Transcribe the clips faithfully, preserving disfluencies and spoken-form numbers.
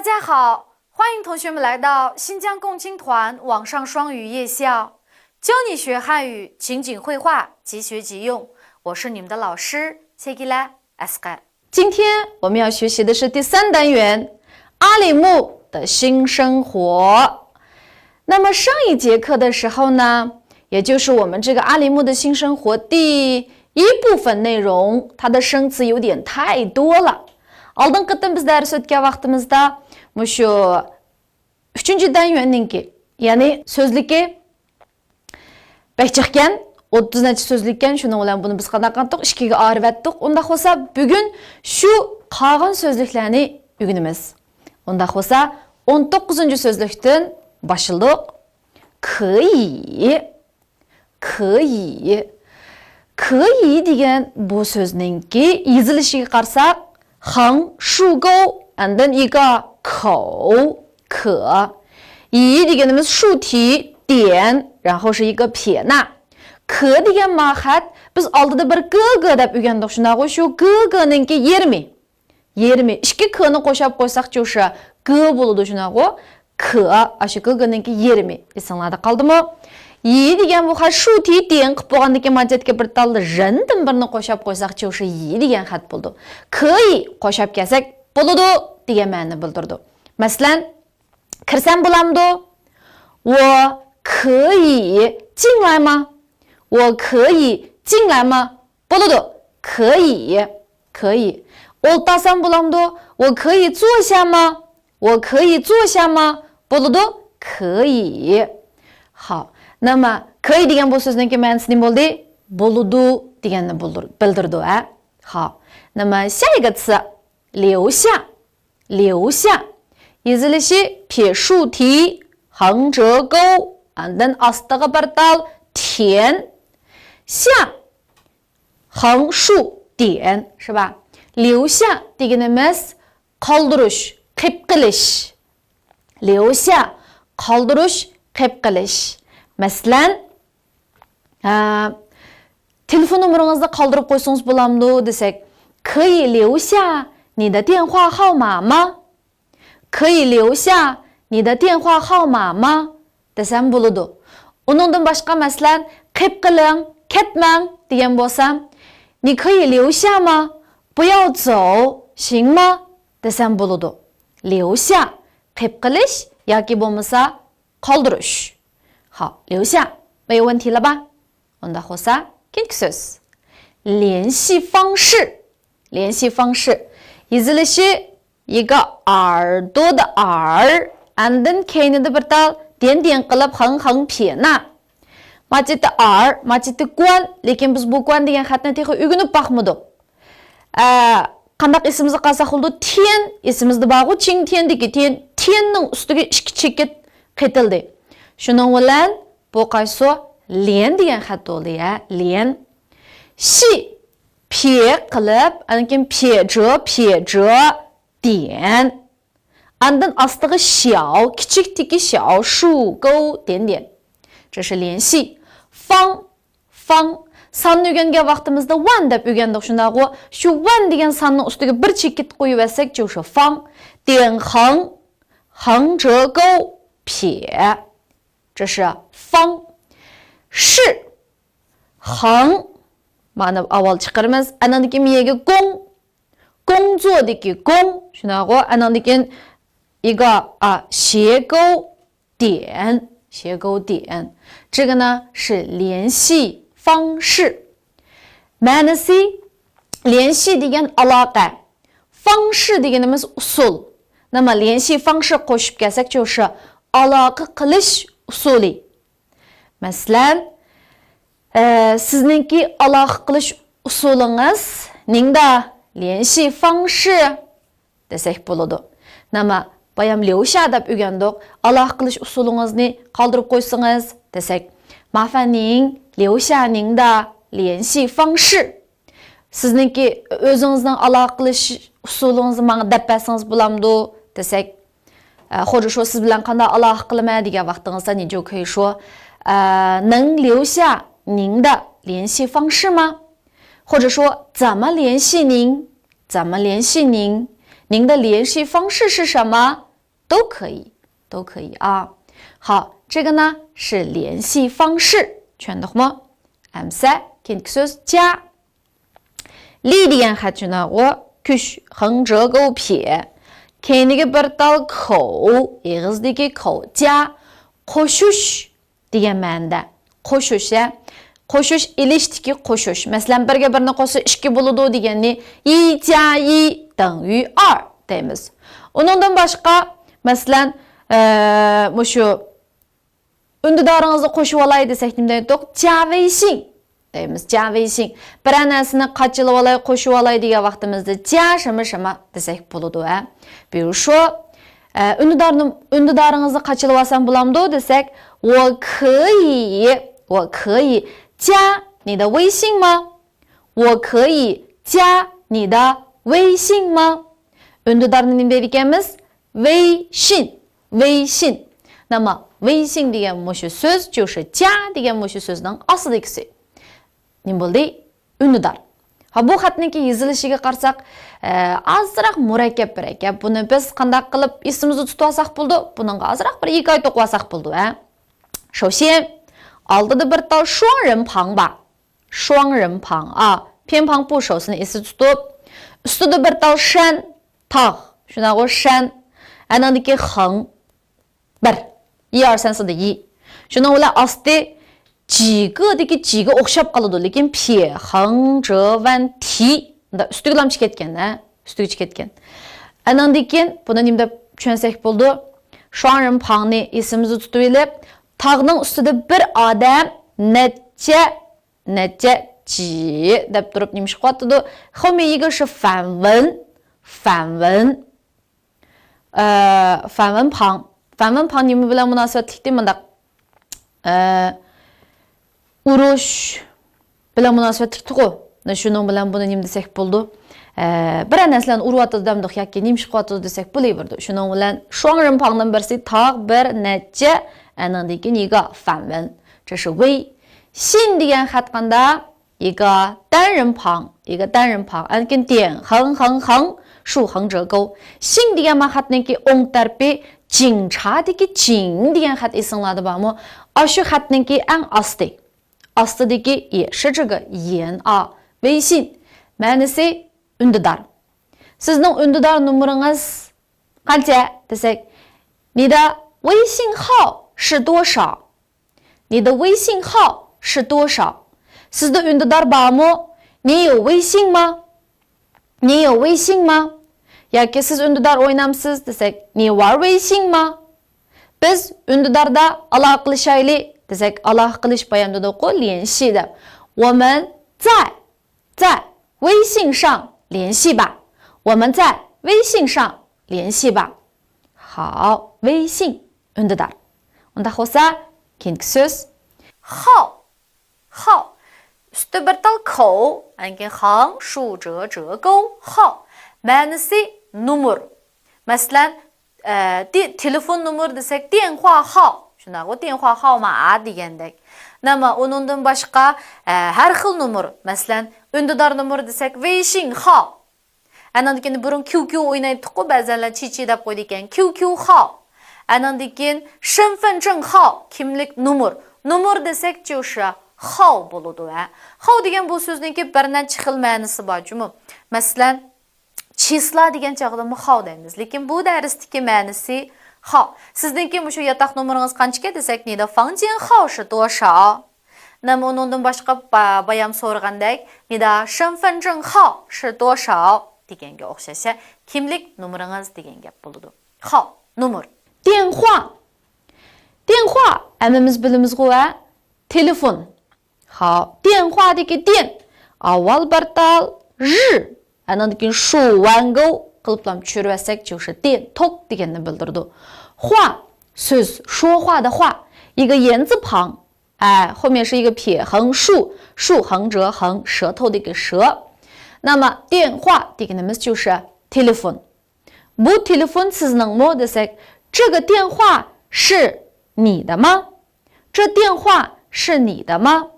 大家好，欢迎同学们来到新疆共青团网上双语夜校，教你学汉语，情景会话，即学即用。我是你们的老师谢吉拉阿斯盖。今天我们要学习的是第三单元阿里木的新生活。那么上一节课的时候呢，也就是我们这个阿里木的新生活第一部分内容，它的生词有点太多了。 ئالدىنقى قېتىم بىز دەرس ئۆتكەن ۋاقتىمىزدا مۇشۇ ئۈچىنچى دەنيۈەننىڭكى، يەنى سۆزلۈكى بەك جىقكەن، ئوتتۇز نەچچە سۆزلۈككەن، شۇنىڭ بىلەن بۇنى بىز قانداق قىلدۇق؟ ئىككىگە ئايرىۋەتتۇق. ئۇنداق بولسا بۈگۈن شۇ قالغان سۆزلۈكلەرنى ئۆگىنىمىز. ئۇنداق بولسا ئون توققۇزىنچى سۆزلۈكتىن باشلىدۇق. 可以. 可以. 可以 دېگەن بۇ سۆزنىڭكى يېزىلىشىگە قارىساق، 横竖钩 and then 一个口، 可. 以 دېگىنىمىز 竖体点，然后是一个撇捺。 可 دېگەن ما خەت، بىز ئالدىدا بىر 哥哥 دەپ ئۆگەندۇق، شۇنداقغۇ؟ شۇ 哥哥نىڭكى يېرىمى. يېرىمى. ئىككى 可 نى قوشاپ قويساق، چوشا 哥 بولىدۇ، شۇنداقغۇ؟ 可، ئاشۇ 哥哥نىڭكى يېرىمى. ئېسىڭلاردا قالدىمۇ؟ 以 دېگەن بۇ خەت 竖体点 قىلىپ بولغاندىن كېيىن، مانا جەتكە بىر تال 人 دىن بىرنى قوشاپ قويساق، چوشا 以 دېگەن خەت بولىدۇ. 可以 قوشاپ كەلسەك بولىدۇ دېگەن مەنىنى بىلدۈرىدۇ. مەسىلەن، كىرسەم بولامدۇ؟ 我可以进来吗؟ 我可以进来吗؟ بولىدۇ. 可以. 可以. ئولتۇرسام بولامدۇ؟ 我可以坐下吗؟ 我可以坐下吗؟ بولىدۇ. 可以. 好. 那么可以 دېگەن بۇ سۆزنىڭكى مەنىسى نېمە بولدى؟ بولىدۇ دېگەننى بىلدۈر-، بىلدۈرىدۇ، ھە؟ 好. 那么下一个词，留下. 留下. يېزىلىشى 撇竖体، 横折钩، ئاندىن ئاستىغا بىر تال، 点. 下. 横竖点، 是吧؟ 留下 دېگىنىمىز قالدۇرۇش، قېپ قېلىش. 留下، قالدۇرۇش، قېپ قېلىش. مەسىلەن، ئە، تېلېفون نومۇرىڭىزنى قالدۇرۇپ قويسىڭىز بولامدۇ دېسەك، 可以留下你的电话号码吗؟ 可以留下你的电话号码吗؟ دېسەم بولىدۇ. ئۇنىڭدىن باشقا، مەسىلەن، قېپ قېلىڭ، كەتمەڭ دېگەن بولسام، 你可以留下吗？不要走，行吗？ دېسەم بولىدۇ. 留下، قېپ قېلىش ياكى بولمىسا قالدۇرۇش. 好，留下，没有问题了吧？ ئۇنداق بولسا، كېيىنكى سۆز. 联系方式. 联系方式. يېزىلىشى 一个耳朵的耳، ئاندىن كەينىدە بىر تال 点点 قىلىپ 横横撇捺. ماچىتى ئار، ماچىتى گۇەن، لېكىن بىز بۇ گۇەن دېگەن خەتنى تېخى ئۆگىنىپ باقمىدۇق. ئە، قانداق ئېسىمىزدە قالسا بولىدۇ؟ تيەن ئېسىمىزدە بارغۇ، چىڭتيەندىكى تيەن، تيەننىڭ ئۈستىگە ئىككى چېكىت قېتىلدى. شۇنىڭ بىلەن بۇ قايسى؟ ليەن دېگەن خەت بولدى، ھە، ليەن. شى، پيې قىلىپ، ئاندىن كېيىن پيېجې، پيېجې، ديەن. ئاندىن ئاستىغا شياۋ، كىچىك تىكى شياۋ، شۇ، گوۋ، ديەن، ديەن. 这是联系. فاڭ، فاڭ. ساننى ئۆگەنگەن ۋاقتىمىزدا ۋەن دەپ ئۆگەندۇق، شۇنداقغۇ؟ شۇ ۋەن دېگەن ساننىڭ ئۈستىگە بىر چېكىت قويۇۋەتسەك، 就是 فاڭ. ديەن خاڭ، خاڭ جې گوۋ پيې. 这是方. 是. خاڭ. مانا ئاۋۋال چىقىرىمىز. ئانىڭدىن كېيىن مىيەگە گوڭ. گوڭزۇدىكى گوڭ. شۇنداقغۇ؟ ئانىڭدىن كېيىن ئىگا، ئا، شيې گوۋ ديەن. شيې گوۋ ديەن. 这个呢是联系方式. مەنىسى، 联系 دېگەن ئالاقە. 方式 دېگىنىمىز ئۇسۇل. 那么联系方式 قوشۇپ كەلسەك، 就是 ئالاقە قىلىش ئۇسۇلى. مەسىلەن، ئە، سىزنىڭكى ئالاقە قىلىش ئۇسۇلىڭىز 您的联系方式 دېسەك بولىدۇ. 那么 بايام 留下 دەپ ئۆگەندۇق. ئالاقە قىلىش ئۇسۇلىڭىزنى قالدۇرۇپ قويسىڭىز دېسەك، 麻烦您留下您的联系方式. سىزنىڭكى ئۆزىڭىزنىڭ ئالاقە قىلىش ئۇسۇلىڭىزنى ماڭا دەپ بەرسىڭىز بولامدۇ دېسەك، ئە، 或者说 سىز بىلەن قانداق ئالاقە قىلىمەن دېگەن ۋاقتىڭىزدا 你就可以说، ئە، 能留下您的联系方式吗？ 或者说 怎么联系您？ 怎么联系您？ 您的联系方式是什么？都可以，都可以啊。好，这个呢是联系方式，چۈشەندۇقمۇ؟ ئەمسە كېيىنكى سۆز 加. 力 دېگەن خەت شۇنداقغۇ، كۈچ، 横折勾撇. كەينىگە بىر تال 口، ئېغىزدىكى 口، 加، قوشۇش دېگەن مەنىدە. قوشۇش، ھە؟ قوشۇش، ئېلىشتىكى قوشۇش. مەسىلەن، بىرگە بىرنى قوشسا ئىككى بولىدۇ دېگەننى 一加一等于二 دەيمىز. ئۇنىڭدىن باشقا، مەسىلەن، ئە، مۇشۇ ئۈندىدارىڭىزنى قوشۇۋالاي دېسەك نېمە دەيتتۇق؟ 加微信 دەيمىز، 加微信. بىرەر نەرسىنى قاچىلىۋالاي، قوشۇۋالاي دېگەن ۋاقتىمىزدا 加什么什么 دېسەك بولىدۇ، ھە. 比如说، ئە، ئۈندىدارنى، ئۈندىدارىڭىزنى قاچىلىۋالسام بولامدۇ دېسەك، 我可以، 我可以加你的微信吗？ 我可以加你的微信吗？ ئۈندىدارنى نېمە دەيدىكەنمىز؟ 微信، 微信. نېمە؟ 微信 دېگەن مۇشۇ سۆز، 就是加 دېگەن مۇشۇ سۆزنىڭ ئاستىدىكىسى. نېمە بولدى؟ ئۈندىدار. ھا، بۇ خەتنىڭكى يېزىلىشىگە قارىساق، ئە، ئازراق مۇرەككەپ بىر گەپ. بۇنى بىز قانداق قىلىپ ئېسىمىزدە تۇتۇۋالساق بولىدۇ؟ بۇنىڭغا ئازراق بىر ھېكايە توقۇۋالساق بولىدۇ، ھە؟ 首先، ئالدىدا بىر تال 双人旁 بار. 双人旁 ئا، 偏旁部首 سىنى ئېسىدە تۇتۇپ، ئۈستىدە بىر تال 山، تاغ، شۇنداقغۇ 山. ئەنىڭدىكى 横، بىر. 一二三四的一. شۇنىڭ بىلەن ئاستى 几个 دىكى 几个 ئوخشاپ قالىدۇ، لېكىن 撇横折弯提 مۇنداق ئۈستىگىلا چىقىپ كەتكەن، ھە؟ ئۈستىگە چىقىپ كەتكەن. ئەنىڭدىن كېيىن بۇنى نېمە دەپ چۈشەنسەك بولىدۇ؟ 双人旁 نى ئېسىمىزدە تۇتۇۋېلىپ، تاغنىڭ ئۈستىدە بىر ئادەم نەچچە، نەچچە 几 دەپ تۇرۇپ نېمە ئىش قىلىۋاتىدۇ؟ 后面一个是反文، 反文. ئە، 反文旁. 反文旁 نېمە بىلەن مۇناسىۋەتلىكتى؟ مۇنداق، ئە، ئۇرۇش بىلەن مۇناسىۋەتلىكتىغۇ. شۇنىڭ بىلەن بۇنى نېمە دېسەك بولىدۇ؟ ئە، بىرەر نەرسىلەرنى ئۇرۇۋاتىدۇ دەمدۇق ياكى نېمە ئىش قىلىۋاتىدۇ دېسەك بولۇۋېرىدۇ. شۇنىڭ بىلەن 双人旁 نىڭ بىرسى تاغ، بىر نەچچە، ئەنىڭدىن كېيىن 一个反文. 这是微信 دېگەن خەت قانداق؟ 一个单人旁، 一个单人旁. ئەنكىن 点横横横竖横折勾. 信 دېگەن ما خەتنىڭكى ئوڭ تەرىپى 警察 دىكى 警 دېگەن خەت ئېسىڭلاردا بارمۇ؟ ئاشۇ خەتنىڭكى ئەڭ ئاستى. ئاستىدىكى 也是这个 يەن ئا. 微信. مەنىسى ئۈندىدار. سىزنىڭ ئۈندىدار نومۇرىڭىز قانچە دېسەك، 你的微信号是多少؟ 你的微信号是多少؟ سىزدە ئۈندىدار بارمۇ؟ 你有微信吗؟ 你有微信吗؟ ياكى سىز ئۈندىدار ئوينامسىز دېسەك، 你玩微信吗؟ بىز ئۈندىداردا ئالاقىلىشايلى دېسەك، ئالاقە قىلىش بايام دېدۇققۇ، 联系 دەپ. 我们在 在微信上联系吧。 我们在微信上联系吧。 好，微信 ئۈندىدار. ئۇنداق بولسا، كېيىنكى سۆز. 号، 号. ئۈستى بىر تال 口، ئەنكىن 横竖折折勾، 号. مەنىسى نومۇر. مەسىلەن، ئە، تې-، تېلېفون نومۇرى دېسەك، 电话号. شۇنداقغۇ، 电话号码 دېگەندەك. نېمە، ئۇنىڭدىن باشقا، ئە، ھەر خىل نومۇر. مەسىلەن، ئۈندىدار نومۇرى دېسەك، 微信号. ئەنىڭدىن كېيىن بۇرۇن كيۇ كيۇ ئوينايتتۇققۇ، بەزەنلەر چىچى دەپ قويىدىكەن. QQ 号. ئەنىڭدىن كېيىن 身份证号، كىملىك نومۇر. نومۇر دېسەك، 就是号 بولىدۇ، ھە. 号 دېگەن بۇ سۆزنىڭكى بىر نەچچە خىل مەنىسى بار جۇمۇ. مەسىلەن، چىسلا دېگەن چاغدىمۇ 号 دەيمىز. لېكىن بۇ دەرستىكى مەنىسى 号. سىزنىڭكى مۇشۇ ياتاق نومۇرىڭىز قانچىكەن دېسەك، 你的房间号是多少؟ نېمە، ئۇنىڭدىن باشقا با-، بايام سورىغاندەك، 你的身份证号是多少 دېگەنگە ئوخشاش، ھە؟ كىملىك نومۇرىڭىز دېگەن گەپ بولىدۇ. 号، نومۇر. 电话. 电话 ھەممىمىز بىلىمىزغۇ، ھە؟ تېلېفون. 好، 电话 دىكى 电. ئاۋۋال بىر تال 日. ئەنىڭدىن كېيىن 竖弯勾 قىلىپلام چۈشۈرۈۋەتسەك، 就是电tok دېگەننى بىلدۈرىدۇ. 话، سۆز، 说话的话. 一个言字旁. ئە، 后面是一个撇横竖، 竖横折横，舌头 دىكى 舌. 那么电话 دېگىنىمىز 就是 تېلېفون. بۇ تېلېفون سىزنىڭمۇ دېسەك، 这个电话是你的吗؟ 这电话是你的吗？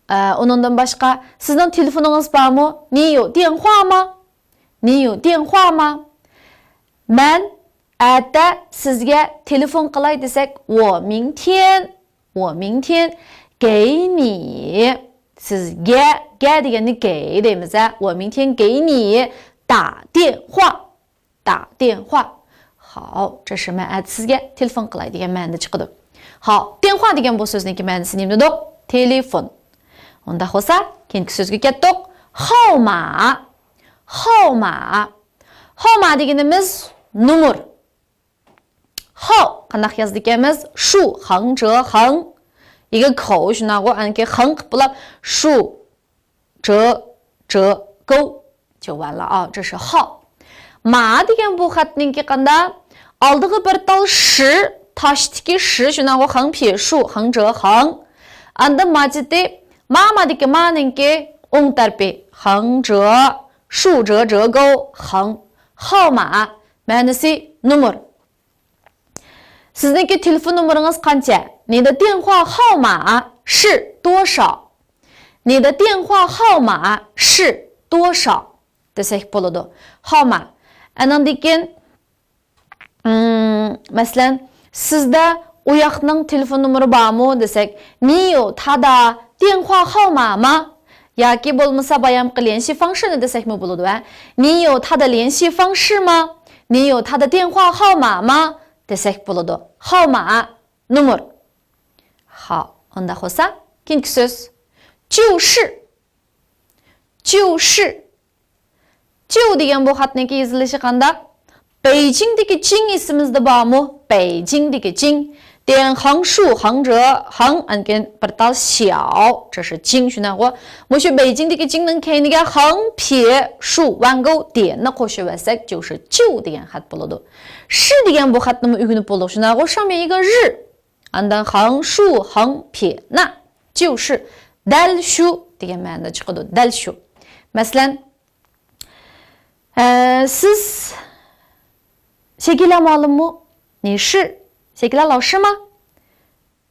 ئە، ئۇنىڭدىن باشقا، سىزنىڭ تېلېفونىڭىز بارمۇ؟ 你有电话吗؟ 你有电话吗؟ مەن ئەتە سىزگە تېلېفون قىلاي دېسەك، 我明天، 我明天给你. سىزگە، گە دېگەننى 给 دەيمىز ھە. 我明天给你打电话. 打电话. 好，这是 مەن ئەتە سىزگە تېلېفون قىلاي دېگەن مەنىدە چىقىدۇ. 好، 电话 دېگەن بۇ سۆزنىڭكى مەنىسى نېمە دېدۇق؟ تېلېفون. ئۇنداق بولسا، كېيىنكى سۆزگە كەتتۇق. 号码. 号码. 号码 دېگىنىمىز نومۇر. 号 قانداق يازىدىكەنمىز؟ 竖، 横折 横. 一个口 شۇنداقغۇ، ئانكى 横 قىلىپ بولۇپ، 竖، 折، 折، 勾. 就完了啊，这是号. 码 دېگەن بۇ خەتنىڭكى قانداق؟ ئالدىغا بىر تال 十، تاشتىكى 十 شۇنداقغۇ، 横撇竖، 横折 横. ئاندىن ماچىتى، 妈妈 دىكى 妈 نىڭكى ئوڭ تەرىپى، 横折، 竖折 折 勾، 横. 号码. مەنىسى نومۇر. سىزنىڭكى تېلېفون نومۇرىڭىز قانچە؟ 你的电话号码是多少؟ 你的电话号码是多少؟ دېسەك بولىدۇ. 号码. ئانىڭدىن كېيىن، ئىم، مەسىلەن، سىزدە ئۇياقنىڭ تېلېفون نومۇرى بارمۇ دېسەك، 你有他的电话号码吗؟ ياكى بولمىسا بايامقى 联系方式نى دېسەكمۇ بولىدۇ ھە. 你有他的联系方式吗؟ 你有他的电话号码吗？ دېسەك بولىدۇ. 号码. نومۇر. ھا، ئۇنداق بولسا، كېيىنكى سۆز. 就是. 就是. 就 دېگەن بۇ خەتنىڭكى يېزىلىشى قانداق؟ 北京دىكى 京 ئېسىمىزدە بارمۇ؟ 北京دىكى 京. 点横竖横折横 ئاندىن كېيىن بىر تال 小، 这是 京 شۇنداقغۇ؟ مۇشۇ 北京دىكى 京 نىڭ كەينىگە 横撇竖 弯钩 点 نى قوشۇۋەتسەك، 就是 就 دېگەن خەت بولىدۇ. 是 دېگەن بۇ خەتنىمۇ ئۆگىنىپ بولدۇق، شۇنداقغۇ؟ 上面一个 日. ئاندىن 横竖横撇捺 就是 دەل شۇ دېگەن مەنىدە چىقىدۇ، دەل شۇ. مەسىلەن، ئە، سىز شەكىلە مۇئەللىممۇ؟ 你是 شەكىلە 老师吗؟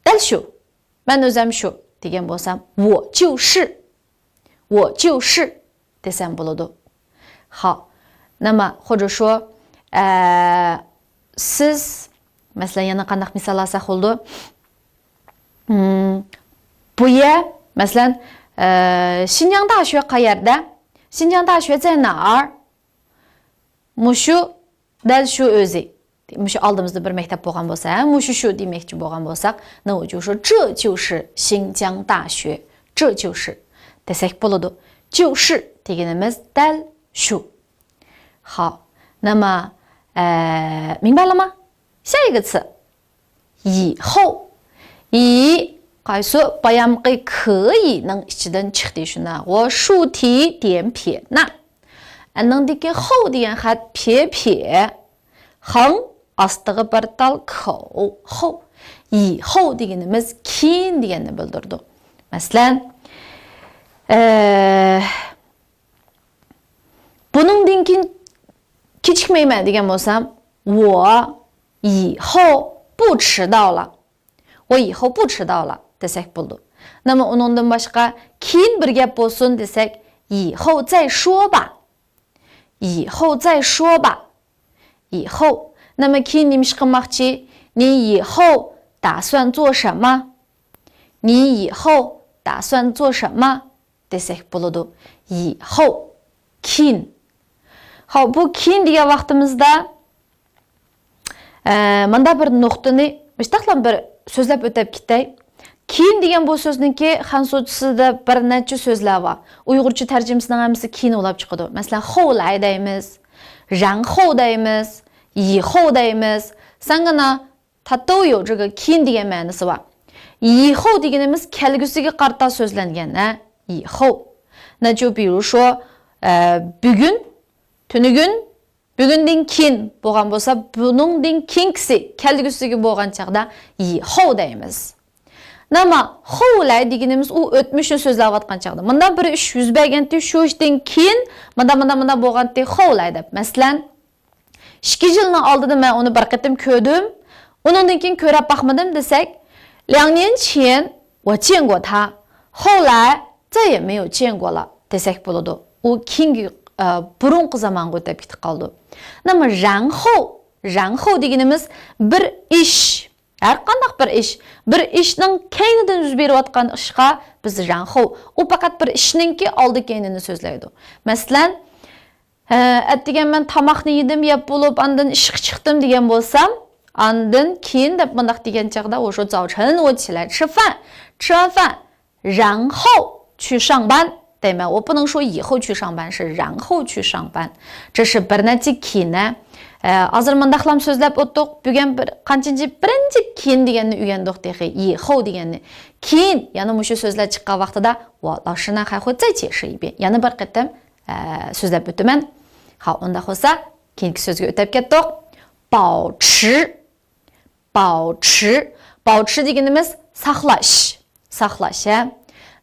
دەل شۇ. مەن ئۆزەم شۇ دېگەن بولسام، 我就是. 我就是 دېسەم بولىدۇ. 好. نېمە، 或者说، ئە، سىز، مەسىلەن، يەنە قانداق مىسال ئالساق بولىدۇ؟ ئىم، 不也، مەسىلەن، ئە، 新疆大学 قەيەردە؟ 新疆大学在哪儿؟ مۇشۇ دەل شۇ ئۆزى. مۇشۇ ئالدىمىزدا بىر مەكتەپ بولغان بولسا، ھە، مۇشۇ شۇ دېمەكچى بولغان بولساق، 那我就说这就是新疆大学，这就是 دېسەك بولىدۇ. 就是 دېگىنىمىز دەل شۇ. 好，那么، ئە، 明白了吗؟ 下一个词，以后. 以 قايسى؟ بايامقى 可以 نىڭ ئىچىدىن چىقتى، شۇنداقغۇ؟ 竖体点撇捺. ئەنىڭدىكى 后 دېگەن خەت 撇撇 横 ئاستىغا بىر تال 口 后. 以后 دېگىنىمىز كېيىن دېگەننى بىلدۈرىدۇ. مەسىلەن، ئە، بۇنىڭدىن كېيىن كېچىكمەيمەن دېگەن بولسام، 我以后不迟到了. 我以后不迟到了 دېسەك بولىدۇ. نېمە، ئۇنىڭدىن باشقا كېيىن بىر گەپ بولسۇن دېسەك، 以后再说吧. 以后再说吧. 以后. نېمە، كېيىن نېمە ئىش قىلماقچى؟ 你以后打算做什么؟你以后打算做什么 دېسەك بولىدۇ. 以后. كېيىن. 好، بۇ كېيىن دېگەن ۋاقتىمىزدا، ئە، مۇندا بىر نۇقتىنى مۇشتاقلا بىر سۆزلەپ ئۆتەپ كېتەي. كېيىن دېگەن بۇ سۆزنىڭكى خەنزۇچىسىدا بىر نەچچە سۆزلەر بار. ئۇيغۇرچە تەرجىمىسىنىڭ ھەممىسى كېيىن بولۇپ چىقىدۇ. مەسىلەن، 后来 دەيمىز، 然后 دەيمىز، 以后 دەيمىز. سەنگىنا تاتويو جىگا كېيىن دېگەن مەنىسى بار. 以后 دېگىنىمىز كەلگۈسىگە قارىتا سۆزلەنگەن، ھە؟ 以后. 那就比如说، ئە، بۈگۈن، تۈنۈگۈن، بۈگۈندىن كېيىن بولغان بولسا، بۇنىڭدىن كېيىنكىسى، كەلگۈسىگە بولغان چاغدا 以后 دەيمىز. نېمە، 后来 دېگىنىمىز ئۇ ئۆتمۈشنى سۆزلەۋاتقان چاغدا. مۇنداق بىر ئىش يۈز بەرگەنتى، شۇ ئىشتىن كېيىن مۇنداق، مۇنداق، مۇنداق بولغانتى 后来 دەپ. مەسىلەن، ئىككى يىلنىڭ ئالدىدا مەن ئۇنى بىر قېتىم كۆردۈم، ئۇنىڭدىن كېيىن كۆرۈپ باقمىدىم دېسەك، 两年前我见过他，后来再也没有见过了 دېسەك بولىدۇ. ئۇ كېيىنكى، ئە، بۇرۇنقى زامانغا ئۆتۈپ كېتىپ قالىدۇ. نېمە، 然后 رەنخۇ دېگىنىمىز بىر ئىش، ھەرقانداق بىر ئىش، بىر ئىشنىڭ كەينىدىن يۈز بېرىۋاتقان ئىشقا بىز رەنخۇ. ئۇ پەقەت بىر ئىشنىڭكى ئالدى-كەينىنى سۆزلەيدۇ. مەسىلەن، ھە، ئەتىگەن مەن تاماقنى يېدىم، يەپ بولۇپ، ئاندىن ئىشقا چىقتىم دېگەن بولسام، ئاندىن كېيىن دەپ مۇنداق دېگەن چاغدا، 我说早晨我起来吃饭，吃完饭 然后去上班 دەيمەن. 我不能说以后去上班، 是然后去上班. 这是 بىر نەچچە كېيىن. ئە، ھازىر مۇنداقلام سۆزلەپ ئۆتتۇق. بۈگۈن بىر قانچىنچى، بىرىنچى كېيىن دېگەننى ئۆگەندۇق تېخى. 以后 دېگەننى. كېيىن، يەنە مۇشۇ سۆزلەر چىققان ۋاقتىدا، 我老师呢还会再解释一遍. يەنە بىر قېتىم، ئە، سۆزلەپ ئۆتىمەن. ھا، ئۇنداق بولسا، كېيىنكى سۆزگە ئۆتۈپ كەتتۇق. 保持. 保持. 保持 دېگىنىمىز ساقلاش. ساقلاش، ھە.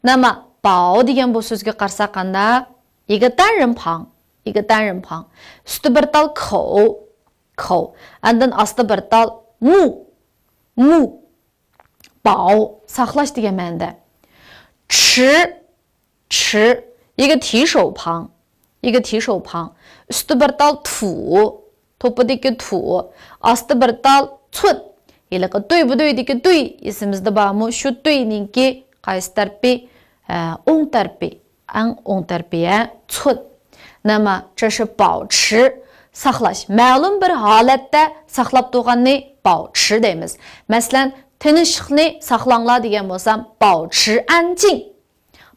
那么 保 دېگەن بۇ سۆزگە قارىساق قانداق؟ 一个单人旁، 一个单人旁. ئۈستى بىر تال 口،口. ئاندىن ئاستى بىر تال 目،目. 保، ساقلاش دېگەن مەنىدە. 持. 持. 一个提手旁، 一个提手旁. ئۈستى بىر تال 土، توپىدىكى 土. ئاستى بىر تال 寸. ھېلىقى 对不对دىكى 对 ئېسىمىزدە بارمۇ؟ شۇ 对 نىڭكى قايسى تەرىپى؟ ئە، ئوڭ تەرىپى. ئەڭ ئوڭ تەرىپى، ھە، 寸. 那么这是保持، ساقلاش. مەلۇم بىر ھالەتتە ساقلاپ تۇرغاننى 保持 دەيمىز. مەسىلەن، تىنچلىقنى ساقلاڭلار دېگەن بولسام، 保持安静.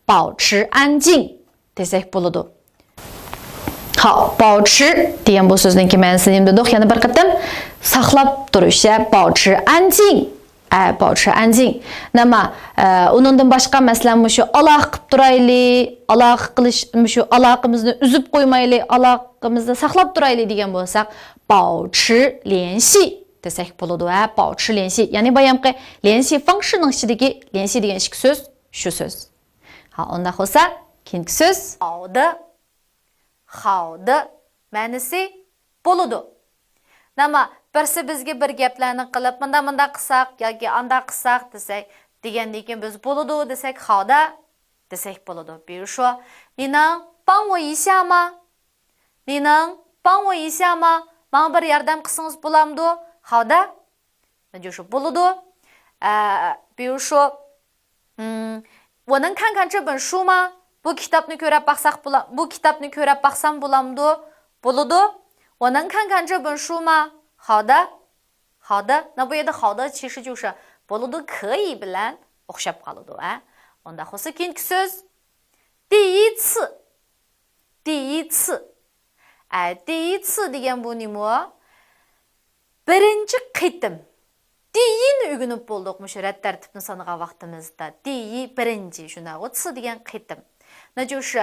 保持安静 دېسەك بولىدۇ. ھا، 保持 دېگەن بۇ سۆزنىڭكى مەنىسىنى نېمە دېدۇق؟ يەنە بىر قېتىم، ساقلاپ تۇرۇش، ھە، 保持安静. ئە، 保持安静. 那么، ئە، ئۇنىڭدىن باشقا، مەسىلەن، مۇشۇ ئالاقە قىلىپ تۇرايلى، ئالاقە قىلىش، مۇشۇ ئالاقىمىزنى ئۈزۈپ قويمايلى، ئالاقىمىزنى ساقلاپ تۇرايلى دېگەن بولساق، 保持联系 دېسەك بولىدۇ، ھە، 保持联系. يەنى بايامقى 联系方式نىڭ ئىچىدىكى 联系 دېگەن ئىككى سۆز شۇ سۆز. ھا، ئۇنداق بولسا، كېيىنكى سۆز. 好的. 好的. مەنىسى بولىدۇ. ناما، بىرسى بىزگە بىر گەپلەرنى قىلىپ، مۇنداق، مۇنداق قىلساق ياكى ئانداق قىلساق دېسەك، دېگەندىن كېيىن بىز بولىدۇ دېسەك، 好的 دېسەك بولىدۇ. 比如说، 你能帮我一下吗؟ 你能帮我一下吗؟ ماڭا بىر ياردەم قىلسىڭىز بولامدۇ؟ 好的. 那就是 بولىدۇ. ئە، 比如说، 嗯، 我能看看这本书吗؟ بۇ كىتابنى كۆرۈپ باقساق بولا-، بۇ كىتابنى كۆرۈپ باقسام بولامدۇ؟ بولىدۇ. 我能看看这本书吗؟ 好的. 好的. 那 بۇ يەردە 好的 其实就是 بولىدۇ، 可以 بىلەن ئوخشاپ قالىدۇ، ھە؟ ئۇنداق بولسا كېيىنكى سۆز. 第一次. 第一次. ئە، 第一次 دېگەن بۇ نېمە؟ بىرىنچى قېتىم. 第一 نى ئۆگىنىپ بولدۇق مۇشۇ رەت تەرتىپنى سانىغان ۋاقتىمىزدا. 第一 بىرىنچى، شۇنداقغۇ؟ 次 دېگەن قېتىم. 那就是،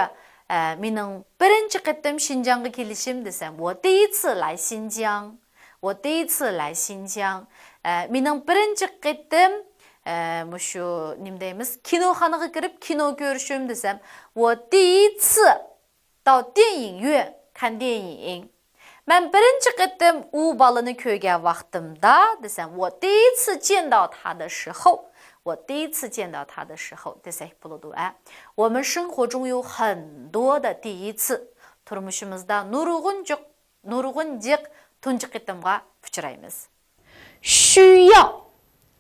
ئە، مېنىڭ بىرىنچى قېتىم شىنجاڭغا كېلىشىم دېسەم، 我第一次来新疆. 我第一次来新疆. ئە، مېنىڭ بىرىنچى قېتىم، ئە، مۇشۇ، نېمە دەيمىز، كىنوخانىغا كىرىپ كىنو كۆرۈشۈم دېسەم، 我第一次 到电影院看电影. مەن بىرىنچى قېتىم ئۇ بالىنى كۆرگەن ۋاقتىمدا دېسەم، 我第一次见到他的时候، 我第一次见到他的时候 دېسەك بولىدۇ، ھە. 我们生活中有很多的第一次. تۇرمۇشىمىزدا نۇرغۇن جىق، نۇرغۇن جىق تۇنجى قېتىمغا ئۇچرايمىز. 需要.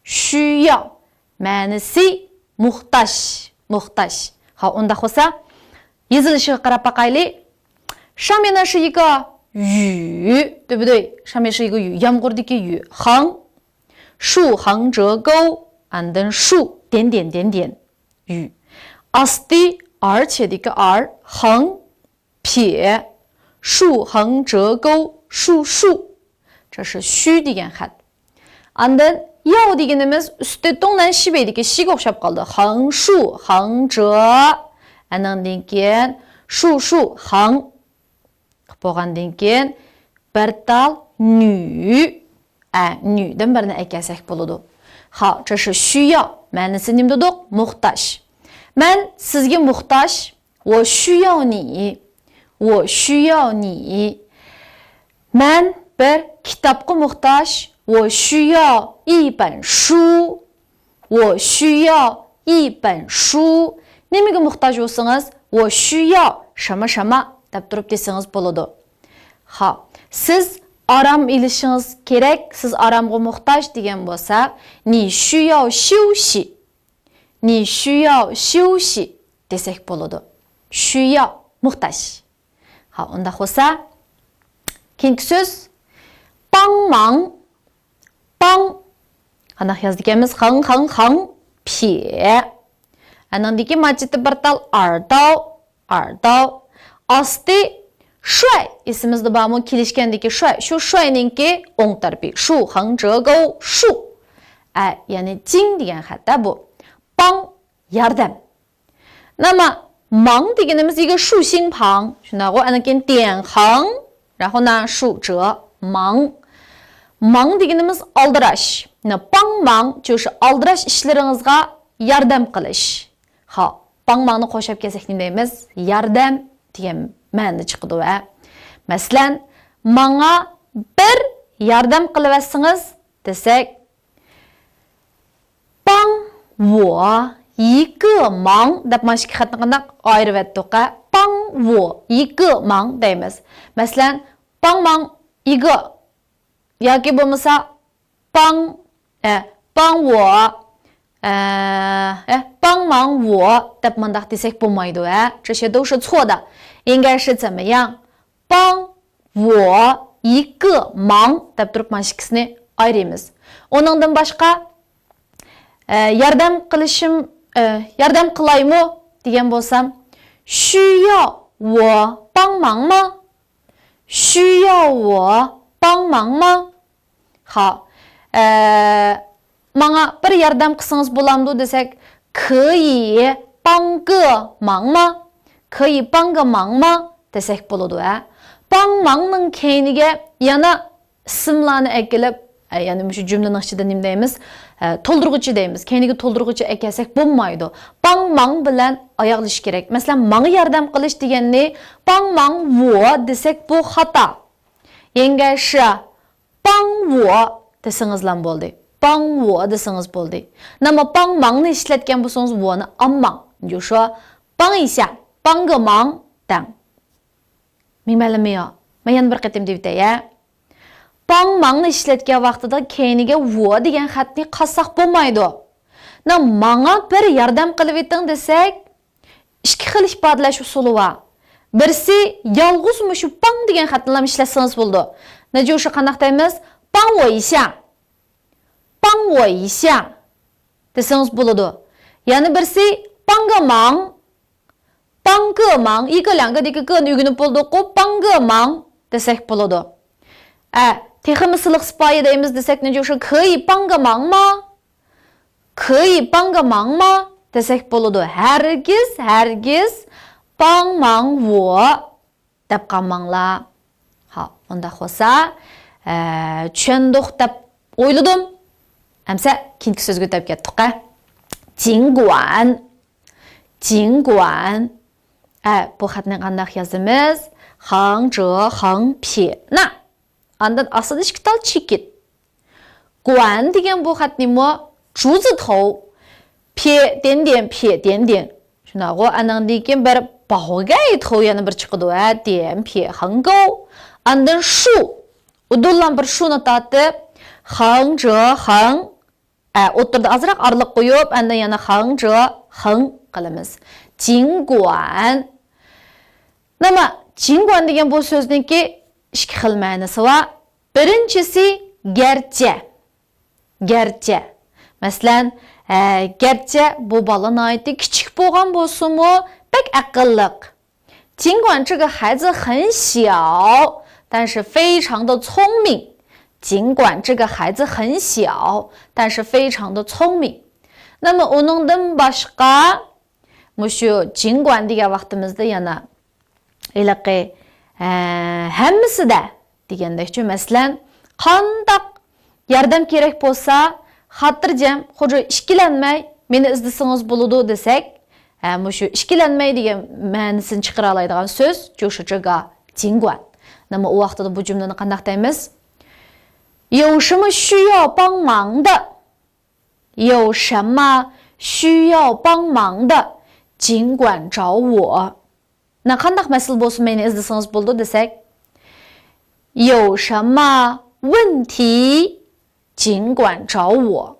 需要. مەنىسى موھتاج. موھتاج. ھا، ئۇنداق بولسا، يېزىلىشىغا قاراپ باقايلى. 上面呢是一个雨، 对不对؟ 上面是一个雨, يامغۇردىكى 雨. 横, 竖横折钩, and then 竖点点点点, 雨. ئاستى 而且دىكى 而, 横, 撇, 竖横折钩竖竖. 这是虚 دېگەن خەت. ئاندىن 要 دېگىنىمىز ئۈستى 东南西北 دىكى 西 گە ئوخشاپ قالدى. 横竖横折. ئانىڭدىن كېيىن 竖竖横. قىلىپ بولغاندىن كېيىن بىر تال 女. ئە، 女دىن بىرنى ئەكەلسەك بولىدۇ. ھا، 这是需要. مەنىسى نېمە دېدۇق؟ موھتاج. مەن سىزگە موھتاج. 我需要你. 我需要你. مەن بىر كىتابقا موھتاج. 我需要一本书. 我需要一本书. نېمىگە موھتاج بولسىڭىز، 我需要什么什么 دەپ تۇرۇپ دېسىڭىز بولىدۇ. ھا، سىز ئارام ئېلىشىڭىز كېرەك، سىز ئارامغا موھتاج دېگەن بولسا، 你需要休息، 你需要休息 دېسەك بولىدۇ. 需要، موھتاج. ھا، ئۇنداق بولسا، كېيىنكى سۆز، 帮忙، 帮. قانداق يازىدىكەنمىز؟ 横，横،横撇. ئانىڭدىكى ماچىتى بىر تال، 二刀، 二刀. ئاستى 帅، ئېسىمىزدە بارمۇ؟ كېلىشكەندىكى 帅. شۇ 帅نىڭكى ئوڭ تەرىپى. 竖، 横折钩، 竖. ئە، يەنى 金 دېگەن خەتتە بۇ. 帮، ياردەم. 那么忙 دېگىنىمىز 一个竖心旁. شۇنداقغۇ؟ ئاندىن كېيىن 点横، 然后呢竖折，忙. 忙 دېگىنىمىز ئالدىراش. 那帮忙就是 ئالدىراش ئىشلىرىڭىزغا ياردەم قىلىش. ھا، 帮忙نى قوشۇپ كەلسەك نېمە دەيمىز؟ ياردەم دېگەن مەنىدە چىقىدۇ ھە. مەسىلەن، ماڭا بىر ياردەم قىلىۋەتسىڭىز دېسەك، 帮我一个忙 دەپ مانا شۇ ئىككى خەتنى قانداق ئايرىۋەتتۇق ھە؟ 帮我一个忙 دەيمىز. مەسىلەن، 帮忙一个 ياكى بولمىسا 帮، ئە، 帮我، ئە، ئە، 帮忙我 دەپ مۇنداق دېسەك بولمايدۇ ھە. 这些都是错的. 应该是怎么样؟ 帮我一个忙 دەپ تۇرۇپ مانا شۇ ئىككىسىنى ئايرىيمىز. ئۇنىڭدىن باشقا، ئە، ياردەم قىلىشىم، ئە، ياردەم قىلايمۇ دېگەن بولسام، 需要我帮忙吗؟ 需要我帮忙吗؟ ھا، ئە، ماڭا بىر ياردەم قىلسىڭىز بولامدۇ دېسەك، 可以帮个忙吗؟ 可以帮个忙吗 دېسەك بولىدۇ ھە. 帮忙نىڭ كەينىگە يەنە ئىسىملارنى ئەكېلىپ، ئە، يەنى مۇشۇ جۈملىنىڭ ئىچىدە نېمە دەيمىز؟ ئە، تولدۇرغۇچى دەيمىز. كەينىگە تولدۇرغۇچى ئەكەلسەك بولمايدۇ. 帮忙 بىلەن ئاياغلىشىش كېرەك. مەسىلەن، ماڭا ياردەم قىلىش دېگەننى 帮忙我 دېسەك بۇ خاتا. 应该是 帮我 دېسىڭىزلام بولدى. 帮我 دېسىڭىز بولدى. 那么帮忙نى ئىشلەتكەن بولسىڭىز 我 نى ئالماڭ. 你就说帮一下، 帮个忙 دەڭ. 明白了没有؟ مەن يەنە بىر قېتىم دېيىۋېتەي ھە. 帮忙نى ئىشلەتكەن ۋاقتىدا كەينىگە 我 دېگەن خەتنى قاتساق بولمايدۇ. 那 ماڭا بىر ياردەم قىلىۋېتىڭ دېسەك، ئىككى خىل ئىپادىلەش ئۇسۇلى بار. بىرسى يالغۇز مۇشۇ 帮 دېگەن خەتنىلا ئىشلەتسىڭىز بولىدۇ. 那就是 قانداق دەيمىز؟ 帮我一下. 帮我一下 دېسىڭىز بولىدۇ. يەنە بىرسى 帮个忙. 帮个忙، 一个两个دىكى 个 نى ئۆگىنىپ بولدۇققۇ، 帮个忙 دېسەك بولىدۇ. ئە، تېخىمۇ سىلىق سىپايى دەيمىز دېسەك، 那就是 可以帮个忙吗؟ 可以帮个忙吗 دېسەك بولىدۇ. ھەرگىز، ھەرگىز 帮忙我 دەپ قالماڭلار. ھا، ئۇنداق بولسا، ئە، چۈشەندۇق دەپ ئويلىدىم. ئەمسە كېيىنكى سۆزگە ئۆتۈپ كەتتۇق ھە. 尽管. 尽管. ئە، بۇ خەتنى قانداق يازىمىز؟ 横折横撇捺. ئاندىن ئاستىدا ئىككى تال چېكىت. 管 دېگەن بۇ خەتنىمۇ 竹字头، 撇点点، 撇点点. شۇنداقغۇ، ئانىڭدىن كېيىن بىر 宝盖头 يەنە بىر چىقىدۇ ھە، 点撇横钩. ئاندىن 竖، ئۇدۇللا بىر 竖 نى تارتىپ، 横折横. ئە، ئوتتۇرىدا ئازراق ئارىلىق قويۇپ، ئاندىن يەنە 横折横 قىلىمىز. 尽管. 那么، 尽管 دېگەن بۇ سۆزنىڭكى ئىككى خىل مەنىسى بار. بىرىنچىسى، گەرچە. گەرچە. مەسىلەن، ئە، گەرچە بۇ بالا ناھايىتى كىچىك بولغان بولسىمۇ، بەك ئەقىللىق. 尽管这个孩子很小，但是非常的聪明。尽管这个孩子很小，但是非常的聪明。 那么 ئۇنىڭدىن باشقا، مۇشۇ 尽管 دېگەن ۋاقتىمىزدا يەنە ھېلىقى، ئە، ھەممىسىدە دېگەندەكچۇ، مەسىلەن، قانداق ياردەم كېرەك بولسا، خاتىرجەم، خۇجۇ ئىككىلەنمەي مېنى ئىزدىسىڭىز بولىدۇ دېسەك، ھە، مۇشۇ ئىككىلەنمەي دېگەن مەنىسىنى چىقىرالايدىغان سۆز، 就是这个尽管. 那么 ئۇ ۋاقتىدا بۇ جۈملىنى قانداق دەيمىز؟ 有什么需要帮忙的؟ 有什么需要帮忙的，尽管找我。 نە قانداق مەسىلە بولسا مېنى ئىزدىسىڭىز بولىدۇ دېسەك، 有什么问题尽管找我。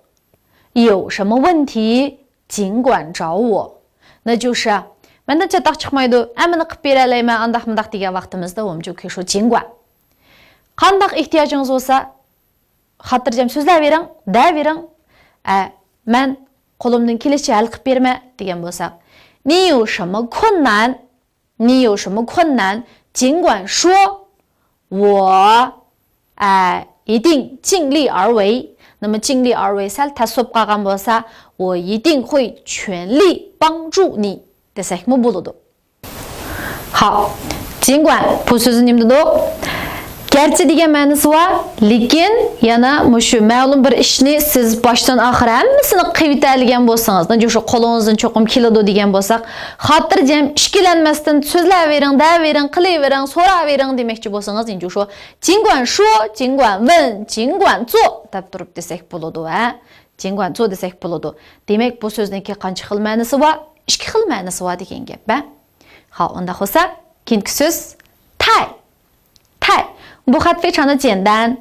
有什么问题尽管找我。那就是مەندىن چاتاق چىقمايدۇ، ھەممىنى قىلىپ بېرەلەيمەن، ئانداق مۇنداق دېگەن ۋاقتىمىزدا 我们就可以说尽管. قانداق ئېھتىياجىڭىز بولسا، خاتىرجەم سۆزلەۋېرىڭ، دەۋېرىڭ. ئە، مەن قولۇمدىن كېلىشىچە ھەل قىلىپ بېرىمەن دېگەن بولساق، 你有什么困难 你有什么困难尽管说，我，哎，一定尽力而为。那么尽力而为 سەل تەس بولۇپ قالغان بولسا، 我一定会全力帮助你 دېسەكمۇ بولىدۇ. ھاو، 尽管 بۇ سۆزنى نېمە دېدۇق؟ گەرچە دېگەن مەنىسى بار، لېكىن يەنە مۇشۇ مەلۇم بىر ئىشنى سىز باشتىن ئاخىر ھەممىسىنى قىلىۋېتەلىگەن بولسىڭىز، نەجۇ شۇ قولىڭىزدىن چوقۇم كېلىدۇ دېگەن بولساق، خاتىرجەم، ئىككىلەنمەستىن سۆزلەۋېرىڭ، دەۋېرىڭ، قىلىۋېرىڭ، سوراۋېرىڭ دېمەكچى بولسىڭىز، نەجۇ شۇ 尽管说، 尽管问، 尽管做 دەپ تۇرۇپ دېسەك بولىدۇ، ھە؟ 尽管做 دېسەك بولىدۇ. دېمەك، بۇ سۆزنىڭكى قانچە خىل مەنىسى بار؟ ئىككى خىل مەنىسى بار دېگەن گەپ، ھە؟ ھاو، ئۇنداق بولسا، كېيىنكى سۆز تاي. تاي. 不过非常的简单.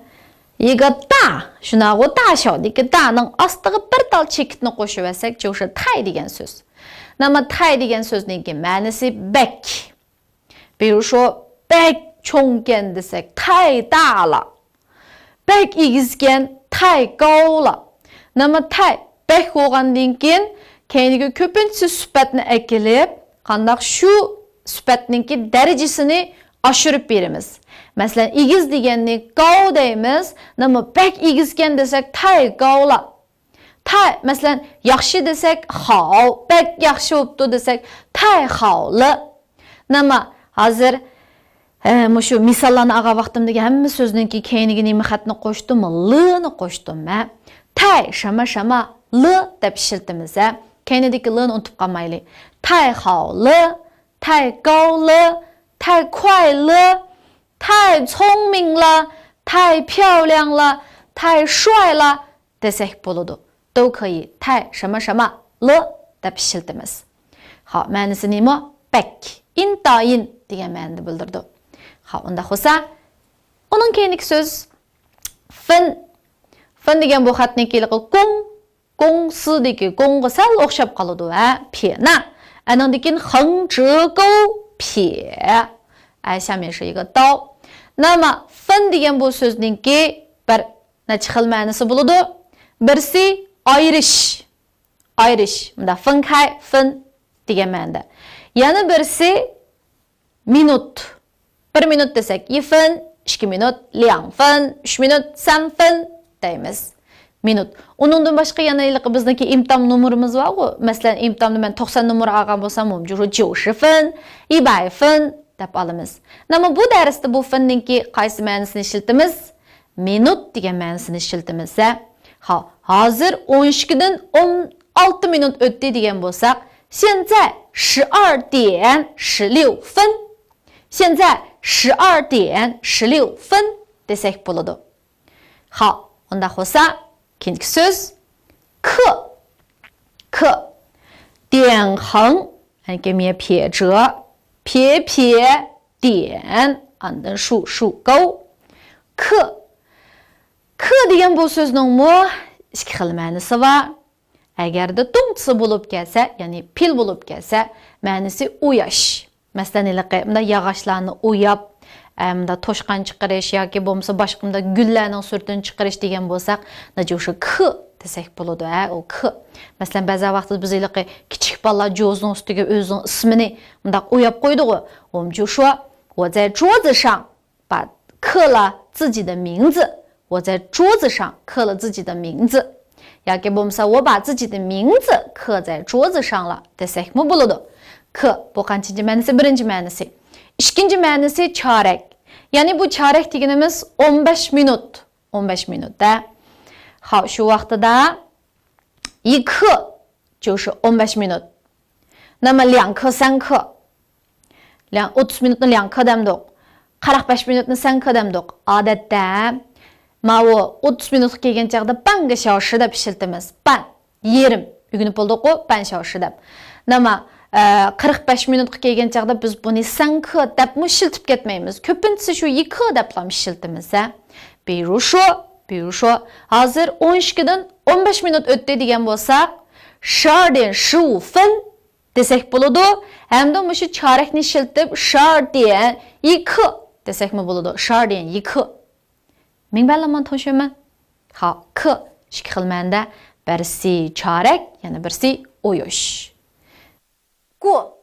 一个大، شۇناغۇ 大小 دىكى 大نىڭ ئاستىغا بىر تال چېكىتنى قوشۇۋەتسەك، 就是 تاي دېگەن سۆز. 那么 تاي دېگەن سۆزنىڭكى مەنىسى بەك. 比如说، بەك چوڭكەن دېسەك، 太大了. بەك ئېگىزكەن، 太高了. 那么 تاي بەك بولغاندىن كېيىن، كەينىگە كۆپىنچىسى سۈپەتنى ئەكېلىپ، قانداق شۇ سۈپەتنىڭكى دەرىجىسىنى ئاشۇرۇپ بېرىمىز. مەسىلەن، ئېگىز دېگەننى 高 دەيمىز، 那么 بەك ئېگىزكەن دېسەك، 太高了. تاي، مەسىلەن، ياخشى دېسەك، 好، بەك ياخشى بوپتۇ دېسەك، 太好了. 那么 ھازىر، ئە، مۇشۇ مىساللارنى ئالغان ۋاقتىمدىكى ھەممە سۆزنىڭكى كەينىگە نېمە خەتنى قوشتۇم؟ لىنى قوشتۇم، ھە. تاي شاما شاما لى دەپ ئىشلىتىمىز، ھە. كەينىدىكى لىنى ئۇنتۇپ قالمايلى. 太好了، 太高了، 太快了، 太聪明了， 太漂亮了， 太帅了 دېسەك بولىدۇ. 都可以، 太什么什么了 دەپ ئىشلىتىمىز. خاپ، مەنىسى نېمە؟ بەك، ئىنتايىن دېگەن مەنىنى بىلدۈرىدۇ. خاپ، ئۇنداق بولسا، ئۇنىڭ كەينىدىكى سۆز فېن. فېن دېگەن بۇ خەتنىڭكى ھېلىقى گوڭ، گوڭسىدىكى گوڭغا سەل ئوخشاپ قالىدۇ، ھە؟ پيېنە. ئەنىڭدىن كېيىن خېڭ، جې، گوۋ، پيې. ئەي، شياميېشى يىگې داۋ. نېمە، فېن دېگەن بۇ سۆزنىڭكى بىر نەچچە خىل مەنىسى بولىدۇ. بىرسى ئايرىش. ئايرىش. مۇنداق، فېنكاي، فېن دېگەن مەنىدە. يەنە بىرسى مىنۇت. بىر مىنۇت دېسەك، يىفېن، ئىككى مىنۇت، لياڭفېن، ئۈچ مىنۇت، سەنفېن دەيمىز. مىنۇت. ئۇنىڭدىن باشقا يەنە ھېلىقى بىزنىڭكى ئىمتام نومۇرىمىز بارغۇ. مەسىلەن، ئىمتامدا مەن توقسان نومۇر ئالغان بولسام، جۇشىفېن، ئىبايفېن دەپ ئالىمىز. نېمە، بۇ دەرستە بۇ فېننىڭكى قايسى مەنىسىنى ئىشلىتىمىز؟ مىنۇت دېگەن مەنىسىنى ئىشلىتىمىز، ھە؟ ھا، ھازىر ئون ئىككىدىن ئون ئالتە مىنۇت ئۆتتى دېگەن بولساق، 现在十二点十六分. 现在十二点十六分 دېسەك بولىدۇ. خاپ، ئۇنداق بولسا، كېيىنكى سۆز كې. كې. 点横، يەنى ميې پيې جې، پيې پيې ديەن، ئاندىن شۇ شۇ گوۋ. كې. كې دېگەن بۇ سۆزنىڭمۇ ئىككى خىل مەنىسى بار. ئەگەردە دۇڭچى بولۇپ كەلسە، يەنى پىل بولۇپ كەلسە، مەنىسى ئوياش. مەسىلەن، ھېلىقى مۇنداق ياغاچلارنى ئوياپ، ئە، مۇنداق توشقان چىقىرىش ياكى بولمىسا باشقا مۇنداق گۈللەرنىڭ سۈرىتىنى چىقىرىش دېگەن بولساق، نەجۇشى كې دېسەك بولىدۇ، ھە، ئۇ كې. مەسىلەن، بەزى ۋاقىتتا بىز ھېلىقى كىچىك بالىلار جوزىنىڭ ئۈستىگە ئۆزىنىڭ ئىسمىنى مۇنداق ئوياپ قويىدىغۇ. 我们就说، 我在桌子上 把刻了自己的名字，我在桌子上刻了自己的名字。 ياكى بولمىسا، 我把自己的名字刻在桌子上了 دېسەكمۇ بولىدۇ. كې، بۇ قانچىنچى مەنىسى؟ بىرىنچى مەنىسى. ئىككىنچى مەنىسى چارەك. يەنى بۇ چارەك دېگىنىمىز ئون بەش مىنۇت. ئون بەش مىنۇت، ھە. خاپ، شۇ ۋاقتىدا 一刻就是 ئون بەش مىنۇت. نېمە، 两刻، 三刻. 两، ئوتتۇز مىنۇتنى 两刻 دەمدۇق. قىرىق بەش مىنۇتنى 三刻 دەمدۇق. ئادەتتە ماۋۇ ئوتتۇز مىنۇتقا كەلگەن چاغدا 半个小时 دەپ ئىشلىتىمىز. 半، يېرىم. ئۆگىنىپ بولدۇققۇ، 半小时 دەپ. نېمە، ئە، قىرىق بەش مىنۇتقا كەلگەن چاغدا بىز بۇنى سەنكې دەپمۇ ئىشلىتىپ كەتمەيمىز. كۆپىنچىسى شۇ يىكې دەپلا ئىشلىتىمىز، ھە. بىرۇشۇ، بىرۇشۇ. ھازىر ئون ئىككىدىن ئون بەش مىنۇت ئۆتتى دېگەن بولساق، 十二点十五分 دېسەك بولىدۇ. ھەمدە مۇشۇ چارەكنى ئىشلىتىپ، 十二点一刻 دېسەكمۇ بولىدۇ. 十二点一刻. 明白了吗，同学们؟ ھا، 刻 ئىككى خىل مەنىدە، بىرسى چارەك، يەنە بىرسى ئۇيۇش. 过،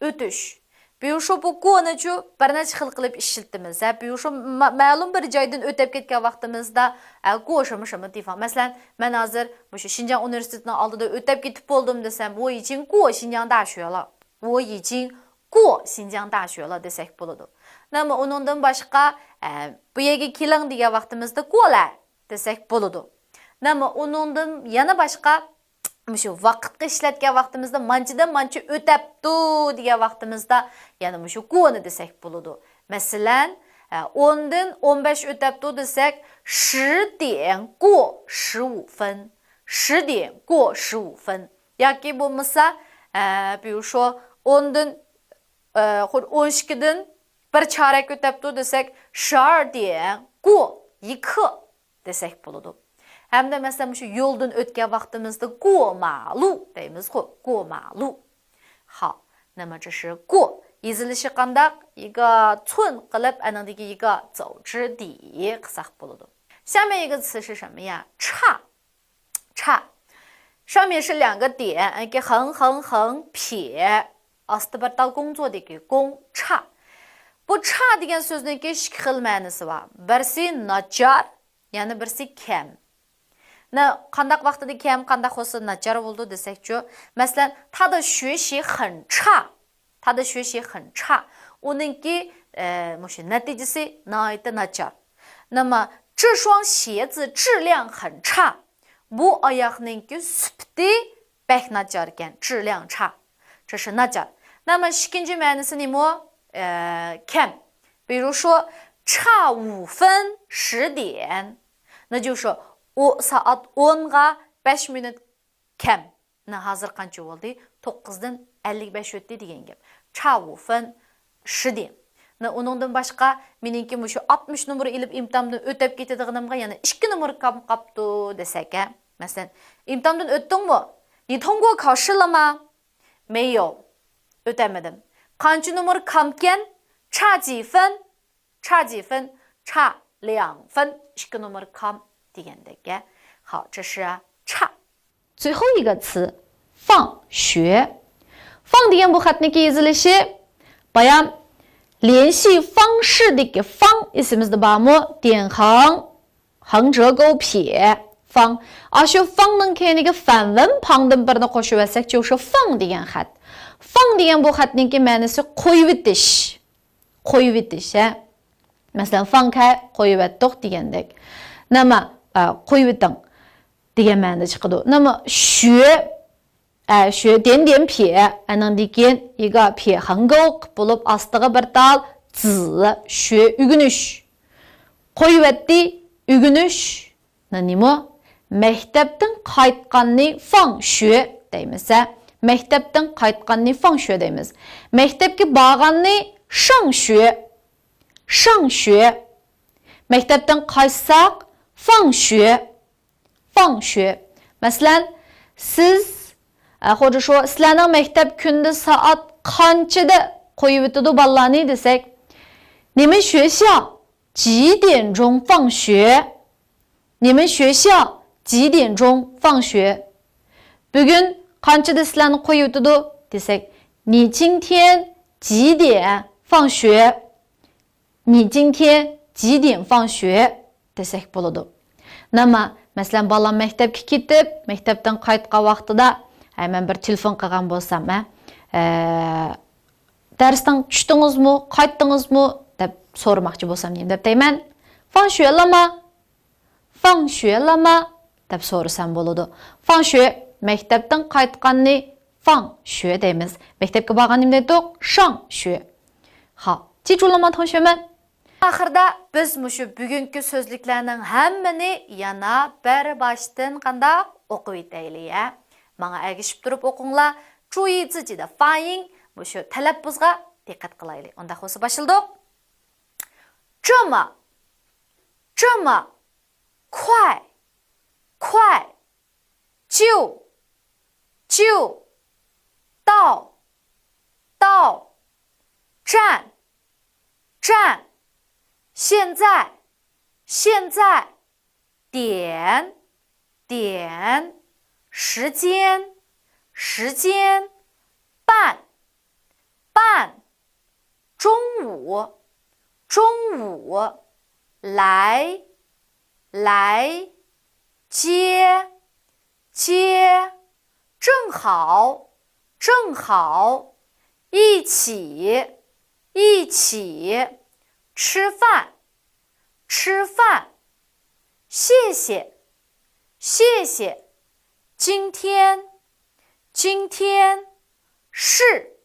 ئۆتۈش. 比如说 بۇ 过نىچۇ بىر نەچچە خىل قىلىپ ئىشلىتىمىز. ھە، 比如说 مە-، مەلۇم بىر جايدىن ئۆتۈپ كەتكەن ۋاقتىمىزدا، ئە، 过什么什么地方. مەسىلەن، مەن ھازىر مۇشۇ شىنجاڭ ئۇنىۋېرسىتېتىنىڭ ئالدىدا ئۆتۈپ كېتىپ بولدۇم دېسەم، 我已经过新疆大学了. 我已经过新疆大学了 دېسەك بولىدۇ. نېمە ئۇنىڭدىن باشقا، ئە، بۇ يەرگە كېلىڭ دېگەن ۋاقتىمىزدا 过来 دېسەك بولىدۇ. نېمە ئۇنىڭدىن يەنە باشقا، مۇشۇ ۋاقىتقا ئىشلەتكەن ۋاقتىمىزدا مانچىدىن مانچە ئۆتەپتۇ دېگەن ۋاقتىمىزدا يەنە مۇشۇ 过 نى دېسەك بولىدۇ. مەسىلەن، ئە، ئوندىن ئون بەش ئۆتەپتۇ دېسەك، 十点过十五分. 十点过十五分. ياكى بولمىسا، ئە، 比如说 ئوندىن، ئە، خۇددى ئون ئىككىدىن بىر چارەك ئۆتەپتۇ دېسەك، 十二点过一刻 دېسەك بولىدۇ. ھەمدە مەسىلەن، مۇشۇ يولدىن ئۆتكەن ۋاقتىمىزدا 过马路 دەيمىزغۇ، 过马路. ھا، نېمە 这是 过 يېزىلىشى قانداق؟ 一个寸 قىلىپ، ئانىڭدىن كېيىن 一个走之地 قىلساق بولىدۇ. 下面一个词是什么呀？差. 差. 上面是两个点，一个横横横撇. ئاستى بىر تال 工作 دىكى 工، 差. بۇ 差 دېگەن سۆزنىڭكى ئىككى خىل مەنىسى بار. بىرسى ناچار، يەنە بىرسى كەم. نە، قانداق ۋاقتىدا كەم، قانداق بولسا ناچار بولىدۇ دېسەكچۇ؟ مەسىلەن، 他的学习很差. 他的学习很差. ئۇنىڭكى، ئە، مۇشۇ نەتىجىسى ناھايىتى ناچار. 那么这双鞋子质量很差. بۇ ئاياغنىڭكى سۈپىتى بەك ناچاركەن. 质量差. 这是 ناچار. 那么 ئىككىنچى مەنىسى نېمە؟ ئە، كەم. 比如说，差五分十点. 那就是 ئۇ سائەت ئونغا بەش مىنۇت كەم. نە، ھازىر قانچە بولدى؟ توققۇزدىن ئەللىك بەش ئۆتتى دېگەن گەپ. 差五分十点. نە، ئۇنىڭدىن باشقا، مېنىڭكى مۇشۇ ئاتمىش نومۇر ئېلىپ ئىمتىھاندىن ئۆتۈپ كېتىدىغىنىمغا يەنە ئىككى نومۇر كەم قاپتۇ دېسەك، ھە؟ مەسىلەن، ئىمتىھاندىن ئۆتتۈڭمۇ؟ 你通过考试了吗؟ 没有. ئۆتەلمىدىم. قانچە نومۇر كەمكەن؟ 差几分؟ 差几分؟ 差两分. ئىككى نومۇر كەم دېگەندەك. 好，这是差. 最后一个词，放学. 放 دېگەن بۇ خەتنىڭكى يېزىلىشى، بايام 联系方式 دىكى 方 ئېسىمىزدە بارمۇ؟ 点横، 横折钩撇، 方. ئاشۇ 方 نىڭ كەينىگە 反文旁 دىن بىرنى قوشۇۋەتسەك، 就是 放 دېگەن خەت. 放 دېگەن بۇ خەتنىڭكى مەنىسى قويۇۋېتىش. قويۇۋېتىش، ھە. مەسىلەن، 放开، قويۇۋەتتۇق دېگەندەك. 那么، ئە، قويۇۋېتىڭ دېگەن مەنىدە چىقىدۇ. 那么学، ئە، 学点点撇، ئەنىڭدىن كېيىن 一个撇横钩 بولۇپ، ئاستىغا بىر تال 子، 学، ئۆگىنىش. قويۇۋەتتى، ئۆگىنىش. 那么 مەكتەپتىن قايتقاننى 放学 دەيمىز، ھە؟ مەكتەپتىن قايتقاننى 放学 دەيمىز. مەكتەپكە بارغاننى 上学، 上学. مەكتەپتىن قايتساق، 放学، 放学. مەسىلەن، سىز، ئە، خوجا شو، سىلەرنىڭ مەكتەپ كۈندە سائەت قانچىدا قويۇۋېتىدۇ بالىلارنى دېسەك، 你们学校 几点钟放学؟ 你们学校几点钟放学؟ بۈگۈن قانچىدا سىلەرنى قويۇۋېتىدۇ دېسەك، 你今天几点放学؟ 你今天几点放学 دېسەك بولىدۇ. نېمە، مەسىلەن، بالام مەكتەپكە كېتىپ، مەكتەپتىن قايتقان ۋاقتىدا، ھە، مەن بىر تېلېفون قىلغان بولسام، ھە، ئە، دەرستىن چۈشتىڭىزمۇ، قايتتىڭىزمۇ دەپ سورىماقچى بولسام، نېمە دەپ دەيمەن؟ 放学了吗؟ 放学了吗 دەپ سورىسام بولىدۇ. 放学، مەكتەپتىن قايتقاننى 放学 دەيمىز. مەكتەپكە بارغاننى نېمە دەيتتۇق؟ 上学. 好，记住了吗，同学们؟ ئاخىردا بىز مۇشۇ بۈگۈنكى سۆزلۈكلەرنىڭ ھەممىنى يەنە بىر باشتىن قانداق ئوقۇۋېتەيلى، ھە؟ ماڭا ئەگىشىپ تۇرۇپ ئوقۇڭلار. 注意自己的发音، مۇشۇ تەلەپپۇزغا دىققەت قىلايلى. ئۇنداق بولسا باشلىدۇق. 这么,这么快,快,就,就,到,到,站,站,现在,现在,点,点,时间,时间,半,半,中午,中午,来,来,接,接,正好,正好,一起,一起,吃饭,吃饭,谢谢,谢谢,今天,今天,是,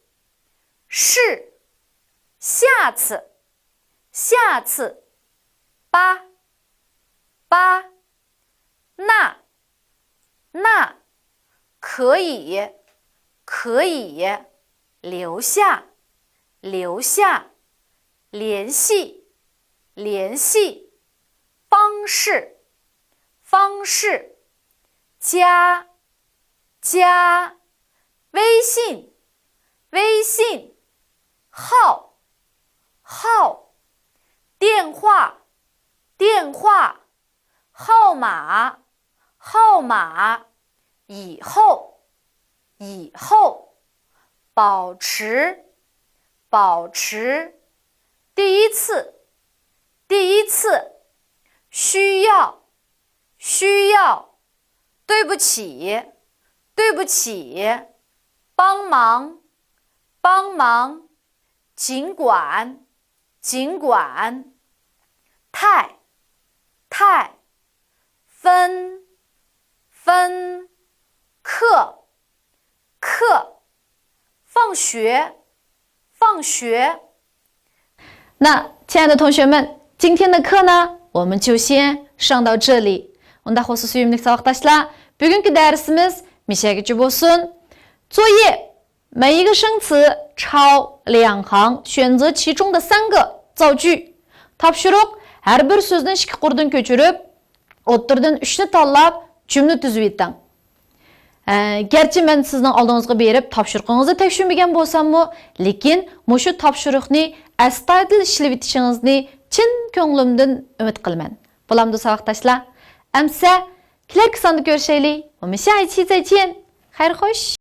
是,下次,下次,吧,吧,那,那,可以,可以,留下,留下,联系,联系,方式,方式,加,加,微信,微信,号,号,电话,电话,号码,号码,以后,以后,保持,保持,第一次,第一次,需要,需要,对不起,对不起,帮忙,帮忙,尽管,尽管,太,太,分,分,课,课,放学,放学。那，亲爱的同学们，今天的课呢，我们就先上到这里。 ئۇنداق بولسا، سۆيۈملۈك ساۋاقداشلار، بۈگۈنكى دەرسىمىز مۇشۇ يەرگىچە بولسۇن. 作业，每一个生词抄两行，选择其中的三个造句。 تاپشۇرۇق، ھەر بىر سۆزنى ئىككى قۇردىن كۆچۈرۈپ، ئوتتۇرىدىن ئۈچنى تاللاپ، جۈملە تۈزۈۋېتىڭ. ئە، گەرچە مەن سىزنىڭ ئالدىڭىزغا بېرىپ تاپشۇرۇقىڭىزنى تەكشۈرمىگەن بولساممۇ، لېكىن مۇشۇ تاپشۇرۇقنى ئەستايىدىل ئىشلىۋېتىشىڭىزنى چىن كۆڭلۈمدىن ئۈمىد قىلىمەن. بولامدۇ، ساۋاقداشلار؟ ئەمسە كېلەركى ساندا كۆرۈشەيلى. 我们下一期再见. خەير خوش.